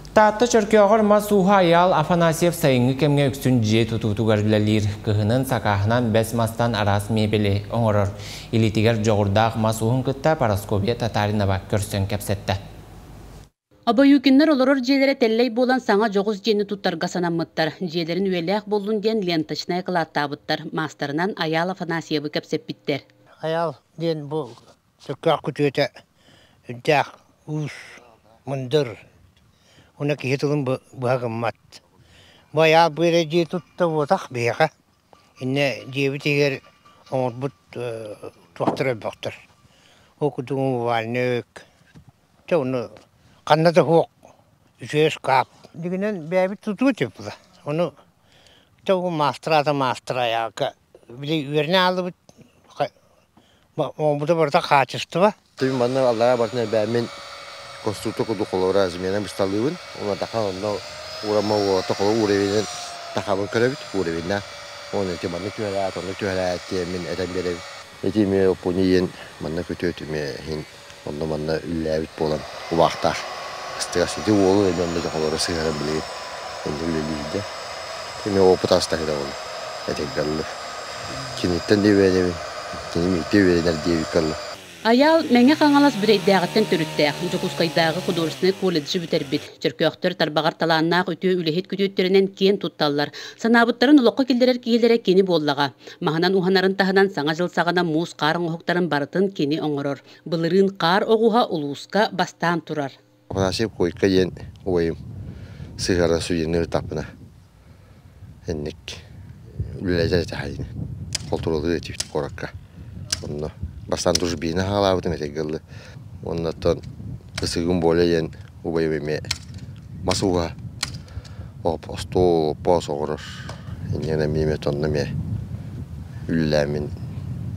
Таатта Чөркөөҕөр мас ууһа Айаал Афанасьев сайыҥҥы кэмҥэ үксүн дьиэ тутуутугар үлэлиир. Кыһынын сакааһынан бэс мастан араас миэбэли оҥорор. Илиитигэр дьоҕурдаах мас ууһун кытта Парасковья Татаринова көрсөн кэпсэттэ. Обоюкиннар олорор дьиэлэрэ тэллэй буолан саҥа дьоҕус дьиэни туттарга санаммыттар. Дьиэлэрин үйэлээх буоллун диэн ленточнай акылааттаабыттар. Маастарынан Айаал Афанасьевы кэпсэппиттэр. Айаал диэн бу Чөркөөх күтүөтэ үрдээх уус, мындыр, уонна киһи тылын быһа гыммат. Бу айаал быара дьиэ тутта буотах биһиэхэ. Иннэ дьиэбит иһигэр оҥорбут туохтар элбэхтэр. Ол курдук умывальник, чэ ону ханна да суох үчүгэй ыскаап. Дьиҥинэн бэйэбит тутуу этибит. Ону чэ ол маастар аата маастар айаалга били үөрэнэ хааллыбыт. Оҥорбута барыта хаачыстыба. Тыын манна аллараа бартын элбээммин конструктор курдук холобура замена бысталыыбын. Уонна тахан онно уурама уолата холобур уровенин тахабын көрөбүт уровеннаах. Уонна ити маннык түһэрээт, оннук түһэрээт диэммин этэн биэрэбин. Ити эмиэ оппуну иэн манна күтүөт эмиэ иһин онно манна үллээбит буолан убаахтаах. Ыстыгас ити уолу эмиэ онно холобура сыһыаран билигин инник үлэлиирдэ. Эмиэ опыт астаһыта буолла. Этэргэ Киниттэн да үөрэнэбин, кини миигиттэн үөрэнэр диэбиккэ дылы. Айаал Мэҥэ Хаҥалас Бүрэйдээҕиттэн төрүттээх, Дьокуускайдааҕы художественнай колледжы бүтэрбит. Чөркөөхтөр тарбаҕар талааннаах үтүө үлэһит күтүөттэринэн киэн тутталлар. Санаабыттарын олоххо киллэрэр киһилэрэ кини буоллаҕа. Маһынан уһанарын таһынан Саҥа дьыл саҕана муус-хаар оҥоһуктарын барытын кини оҥорор. Былырыын хаар оҕуһа улууска бастаан турар. Афанасий Койка диэн убайым сыһыаран судьуйаны ырытаппына инник үлэлэтэр этэ хайыны холтуруоллуур этибит куоракка онно бастаан дружбина хаалаабытым этэргэ дылы уонна оттон ысыгым Боля диэн убайым эмиэ мас ууһа остуол оппоос оҥорор инньэ эмиэ онно эмиэ үлэлээммин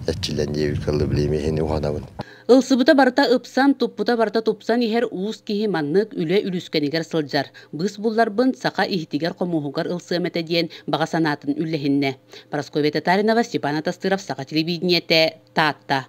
эрчиллэн диэбиккэ дылы билигин иһин уһанабын. Ылсыбыта барыта ыпсан, туппута барыта тупсан иһэр уус киһи маннык үлэ үлүскэнигэр сылдьар. Быыс булларбын саха иһитигэр-хомуоһугар ылсыам этэ диэн баҕа санаатын үллэһиннэ. Парасковья Татаринова, Степан Атастыров, Саха телевидениетэ, Таатта.